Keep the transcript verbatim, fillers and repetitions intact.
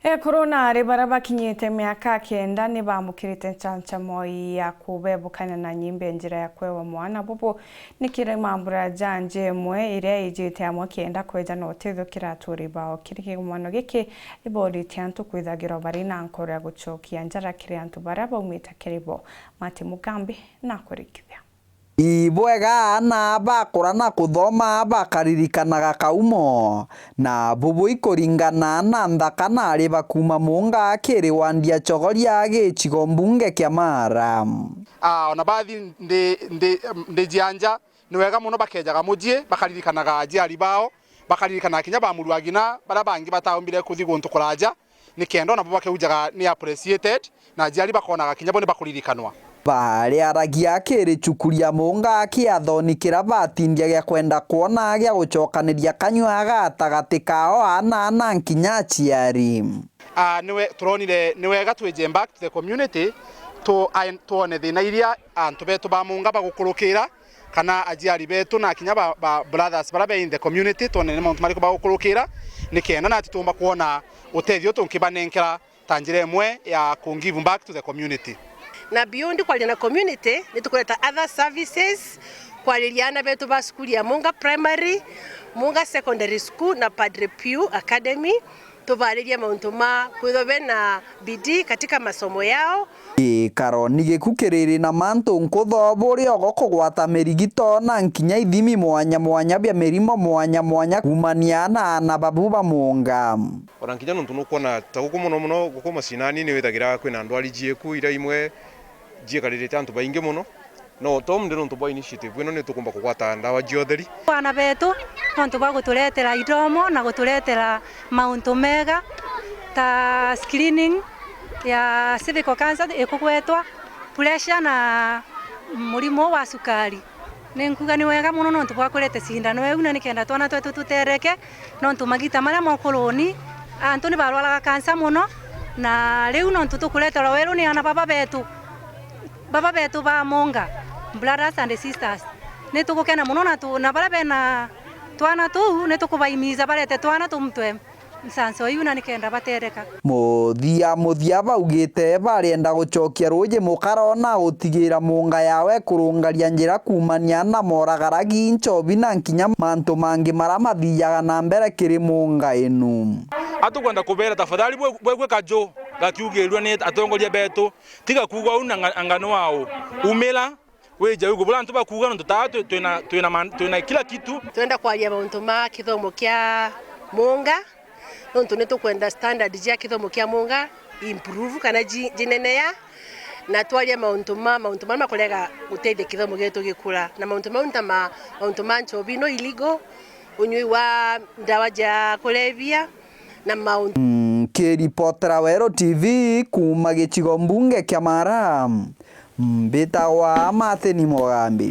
Ekuru na aari baria bakinyite miaka kenda ni baamukirite ncanchamo ya kubebukania na nyimbe njira ya kwewa mwana. Bubu ni kiri mambura ja nja imwe iria ijite amwe kenda kweja na utethio kiri aturi bao. Kiri kigomano giki iboritie antu kwithagirwa bari na nkoro ya gucokia njara kiri antu baria baumite kiri bo. Mati Mugambi na kurikithia. Ibwega aana bakura na kuthoma bakaririkanaga kaumo, na bubu ikuringana na nthaka na ari bakuuma Muunga kiri wandi ya Chogoria gicigo mbunge kia Mara. Ah, ona bathi ndi, ndi, ndi jianja, ni wega mono bakejaga mucii, bakaririkanaga aciari bao, bakaririkanaga kinya ba muru agina baria bangi bataumbire kuthi guntu kuraja, nikenda ona bo bakeujaga ni appreciated, na aciari bakonaga kinya bo ni bakuririkanwa. Bariaragia kiri cukuru ya Muunga kiathoni kiria batindia gia kwenda kwona gia gucokaniria kanyua gatagati kao aana na nkinya aciari. Ah, niwe turonire ni wega twije back to the community, tu-, ai-, twone thina iria antu betu ba Muunga bagukurukira, kana aciari betu na kinya ba, ba brothers baria be in the community, twone ni mauntu mariku bagukurukira, nikenda nati tuumba kwona utethio tunkibanenkera ta njira imwe ya ku give back to the community. Na beyond kwaria na community, ni tukureta other services, kwariria aana betu ba cukuru ya Muunga Primary, Muunga Secondary School na Padre Pio Academy, tubaririe mauntu ma kwithwa bena bidii katika masomo yao. Gikaro ni giku kiriri na mantu nkutho buri ogo kugwata mirigito na nkinya ithimi mwanya mwanya bia mirimo mwanya mwanya kuumania na aana babu ba Muunga. Ona nkinya nontu nukwona ta guku mono mono guku macinani ni withagira kwina ndwari cieku iria imwe ciikaririte antu baingi mono. No, Tom, ndi nontu bwa initiative ino, ni tukumba kugwata ndawa cia utheri. Aana betu, nontu bwa guturetera ithomo na guturetera mauntu mega, ta screening ya cervical cancer ikugwetwa, pressure na murimo wa cukari. Ni nkuga ni wega mono nontu bwa kurete cindano iu, na nikenda twana twetu tutereke, nontu magita maria mokuruni, antu ni barwaraga cancer mono, na riu nontu tukureterwa weru ni aana baba betu. Baba betu ba Muunga, brothers and sisters, ni tugukena mono na tu-, na baria bena twana tuu ni tukubaimiza barete twana tumtwe ncanco iu na nikenda batereka. Muthia muthia baugite barienda gucokia ruuji mukaro na gutigira Muunga yawe kurungaria njira kuumania na moragaragi, nchobi na nkinya mantu mangi maria mathiaga na mbere kiri Muunga inu. Atukwenda kubera tafadhali bwe-, bwegwe kaju gakiugirua ni atongoria betu. Tiga kuuga uu na nga-, ngano wao. Umira, wije uigue buria antu bakuuga, nontu taa twi-, twina, twina man-, twina kila kitu. Twenda kwaria mauntu ma kithomo kia Muunga, nontu ni tukwenda standard cia kithomo kia Muunga improve kana ji-, jinenea, na twaria mauntu ma, mauntu maria makurega gutethia kithomo gietu gikura. Na mauntu mau nta ma, mauntu ma nchobi no illegal, unyui wa ndawa cia kulevya, na mauntu. Nkiripotera Weru T V kuuma gicigo mbunge kia Mara, mbitagwa Martin Mugambi.